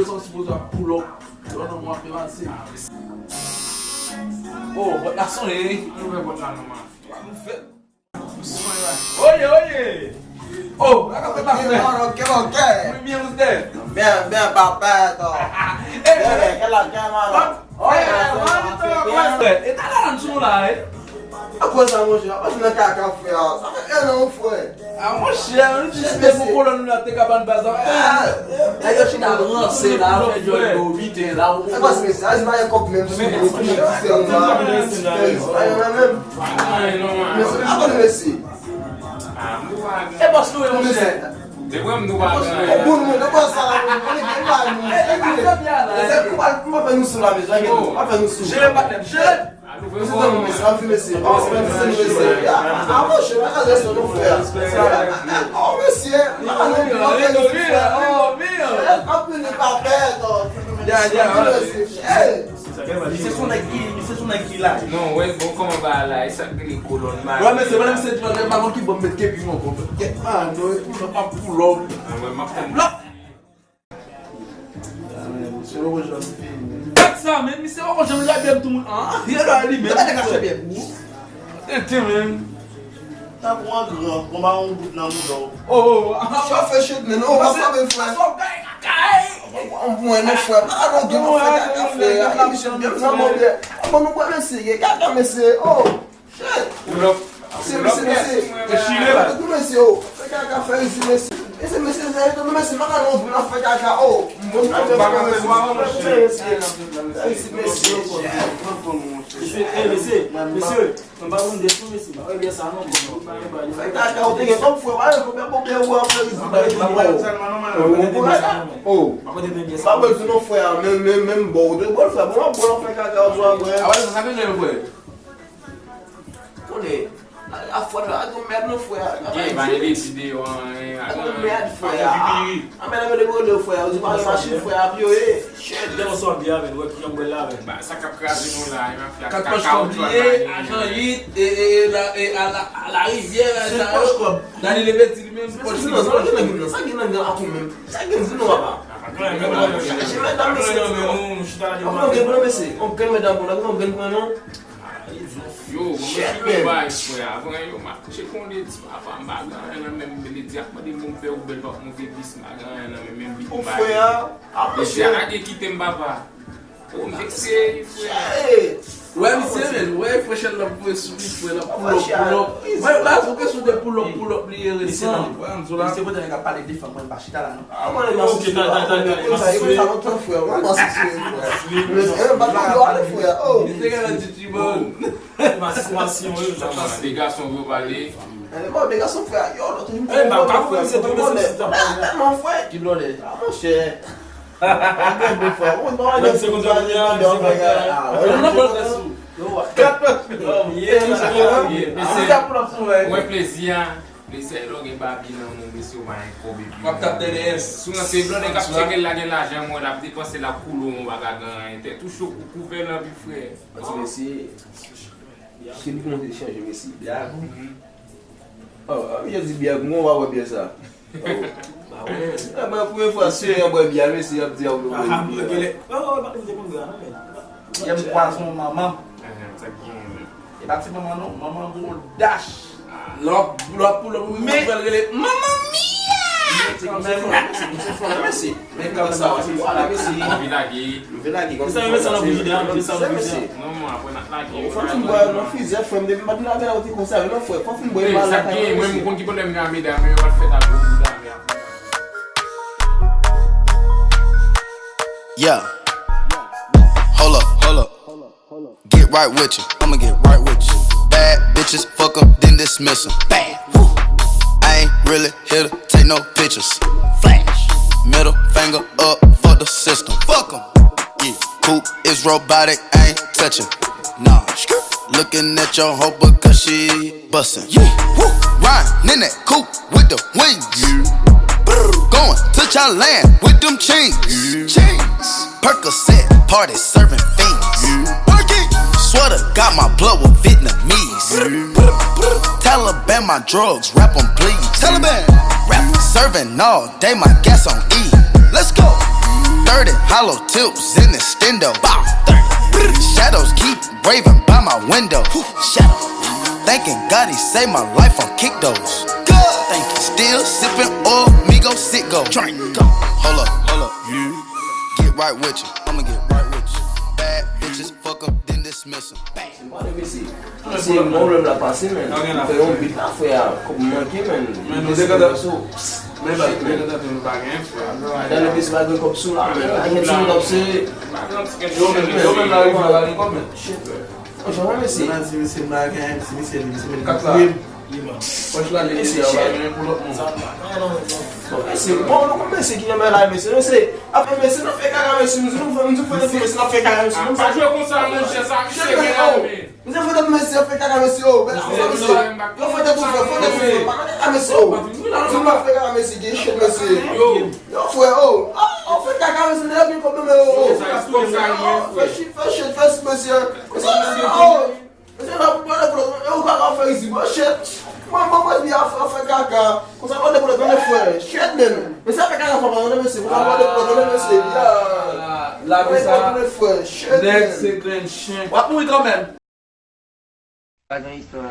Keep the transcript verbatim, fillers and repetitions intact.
de zan, sipoze ap pull up. Lè nan mwa ap depanse. Oh, pòt la sonnen, wi. Ouvè pòt la non, man. Nou fè. Oye, oye. Oh, la ka fè ta fè. Ok, ok, ok. Mwen byen, ou tè? Byen, byen, papa, to. Eh, byen, byen, kè la, kè la, non? E ta la nan sou la, eh. Akoz sa, monchè? Akoz nan kaka, frè? Sa fè en an, frè. Ah, monchè, nou jis te pou kolòn nou la te kabann baz la. Nèg yo chita ranse la, fè djòl yo, biten la. E pa se mesye, a, se pa gen kòb menm sou yo, tou se yon la. Ay, non, menm. Mesye, akoz mesye? E bòs nou e, monchè. Depi nou pa gen. Bon, nou, nou pa sa la, nou, nou gen pa nou. E, e, e, e, e, pa fè nou sou la, mezanmi, pa fè nou sou. Jere patnè, jere. Mesye, tanpri, mesye, anpil mesye. Oh, mesye, mesye. Ah, ah, monchè, pa ka lèse nou, frè. Oh, mesye, pa ka lèse nou, frè. Anpil nou pa pè, to. Ya, ya, mesye. Hey. Misye se yon nèg ki, misye se yon nèg ki la. Non, wè, bon, kòman ba la, e sa k rele kolòn, man. Wè, mesye, mwen menm se dimanch, mwen pa konn ki bò m met kepi mwen ankò. Kèt, man, non, epi mwen pa pull up. Ah, wè, m ap tann. Pull up! Gad sa, men, misye poko janm lage m tou moun. Ah, ye la li, men. Gade ka fè byen pou ou. Tenten, men. Tankou an gran, bon, ba yon bout nan mouda w. Oh, oh, ah, chofè shit, men, oh, pa fè byen, frè. Mwen, non, frè, pa longe, non, frè, kaka, frè. Ay, misye byen nan mouda. Bon, nou pran mesye, kaka, mesye, oh. Shit! Pull up. Se mesye, mesye. E chile. Gade kou mesye, oh. Fè kaka, fè isit, mesye. Mesye, mesye, mesye, mesye, pa ka nan ouvri nan fè kaka, oh. Bon, pa ka fè mesye. Fè isit, mesye. Mesye, eh, mesye, mesye. Mwen pa konn de sou mesye. Mwen pa konn de sa non. Fè kaka, ou te gen kòb fè, pa gen kòb, men bon, byen, ou ap fè isit, pa isit, oh. Oh. Pa bezwen non, frè, men, men, men, bon, ou te bon, frè, bon, bon, fè kaka, ou ap fè. Ah, wè, sa, sa vin lè, frè. Konnen, a fwa la, a gon mèd non, frè. Gen pa gen leti deyò, anyen. A gon mèd, frè. A mèd, a mèd, frè. Ou di pa gen machin, frè, ap yo ye. Shit, dèyè sa w ap di a, men, wè ki jan m wè la, men. Ba, sa k ap kraze nou la, e mafya kaka ou twa la, ajan yit, e, e, e, la, e, a la, a la rivyè, sa yo. Dani Leveti li menm, se pòch li. Sa gen nan, sa gen nan, sa gen nan, sa gen nan, a tou menm. Sa gen di nou, papa. Chache medam, mesye. Anpil gen pran, mesye. Anpil medam, pou la, anpil gen pran, non. Yo, bon, mwen fin bay, frè, avan yo, m ap tcheke yon de ti papa, m pa gen anyen nan men m, m te di ap mande moun fè ou bèl, pap monte plis, m pa gen anyen nan men m, men m vin bay. Frè, ap mesye. Deja lage kite m, papa. Ou vekse, frè. Wè, misye, men, wè, frè, chèn nan pou sou li, frè, l ap pull up, pull up. Wè, la, ou ke sou de pull up, pull up, li ye resan. Wè, m di w la. Misye, kote nèg ap pale de fanm, mwen pa chita la, non. Ah, mwen, mwen, ok, ta, ta, ta, ta, sa lontan, frè. Mwen, mwen, se frè. Mwen, mwen, pa konn yo ale, frè. Oh. Misye gen la di Bon. Masi, masi, wi, sa masi. De gason vre pale. Eh, bon, de gason frè, yo, lòt moun. Eh, ba, ka pou se tou, se ta. Eh, mon frè. Ki blòdè? Ah, monchè. An gen bon frè. Ou pa wè se konn pale, se konn pale. Ah, wè, nan pòl tèt sou. Yo, kat Ye, mesye, mesye, mwen plezi a. Mesye, lè w gen babi nan men w, mesye, w pa gen kòb epi. W ap tap D D S. Sou nan se blonde k ap tcheke l la gen lajan, mwen l ap depanse, l ap koule w, w pa ka gen anyen. Tèt ou cho, ou kouvè l anpi frè. Anti mesye, ke li kòmanse chanje mesye. Bya. Oh, ah, mesye di bya, mwen w pa wè bya sa. Oh. Ah, mwen premye fwa si yon bwè bya, mesye ap di a ou bwè bya. Yè m kwaze yon manman. E pa ti manman non, manman gwo dash. Lòp, lòp, lòp, men fè l rele manman mia. Men kanmenm, men kanmenm sa, se pa la mesye. Anvi lage. M vin lage kòm sa, men sa nan vide, men sa nan vide. Non, mwen apre n ap lage. Fò m fin bwè nan frizè, frè m, depi m pa t vin avè la, ou te konsa, non, frè, fò m fin bwè. Sa gen, mwen, m konn ki pwoblèm gen a medam yo, yo pa t fèt ak gwo bouda, men apre. Yeah. Hold up, hold up. Get right with you. I'ma get right with you. Bad bitches, fuck 'em, then dismiss 'em. Bad. Woo. I ain't really here to take no pictures. Flash. Middle finger up for the system. Fuck 'em. Yeah. Coupe is robotic, I ain't touching. Nah. Looking at your hoe because she bussin'. Yeah. Woo. Riding in that coupe with the wings. Going to Thailand with them chains. Chains. Percocet party serving fiends. Work it. Swear to God, my blood was Vietnamese. Taliban, my drugs, rap 'em please. Taliban. Rap serving all day, my gas on E. Let's go. Thirty hollow tips in the stendo. Bow. Shadows keep raving by my window. Shadow. Thanking God he saved my life on kick those. Thank you. Still sipping oil, Migo, sit go. Drink. Hold up, hold up. Get right with you. I'ma get right with you. Bad bitches, fuck 'em, then dismiss 'em. Bad. Mwen mesye. Se yon pwoblèm la pase, men. Fè yon bit la, frè a. Kòb manke, men. Men nou dekante. Men ba, men nou dekante, nou pa gen frè. Dan le pis pa gen kòb sou la, men. A gen ti moun ap se. Yo menm, yo menm la rive la gen kòb, men. Shit, bro. Mwen janm wè mesye. Nan di mesye m pa gen, si mesye li, mesye m li. Kat la. Pòch la li mesye a, pa gen pou lòt moun. Bon, mesye, bon, nou konn mesye ki janm la, mesye, mesye. Apre mesye, n ap fè kaka, mesye, nou di nou fè, nou di fè, mesye, n ap fè kaka, mesye. Pa jwe konsa, monchè, sa misye gen la, men. Mesye, fè tèt mesye, fè kaka, mesye, oh, bèl afè, mesye. Yo fè tèt ou fè, fè tèt ou fè, pa kaka, mesye, oh. Ti moun ap fè kaka, mesye, gen shit, mesye. Yo. Yo, frè, oh. Ah, w fè kaka, mesye, depi gen kòb nan men w, oh. Fè shit, fè shit, fè shit, mesye. Mesye, oh. Mesye, la pou pale pou lòt, e ou kaka w fè isit, mwen shit. Mwen, mwen, mwen, byen, fè, fè kaka. Konsa, pale pou lòt, tande frè. Shit, men. Mesye, fè kaka, fè, tande mesye. Konsa, pale pou lòt, tande mesye. Ya. La, konsa, tande frè. Shit, nèg se grenn chen. W ap mouri kanmenm. Pa gen istwa.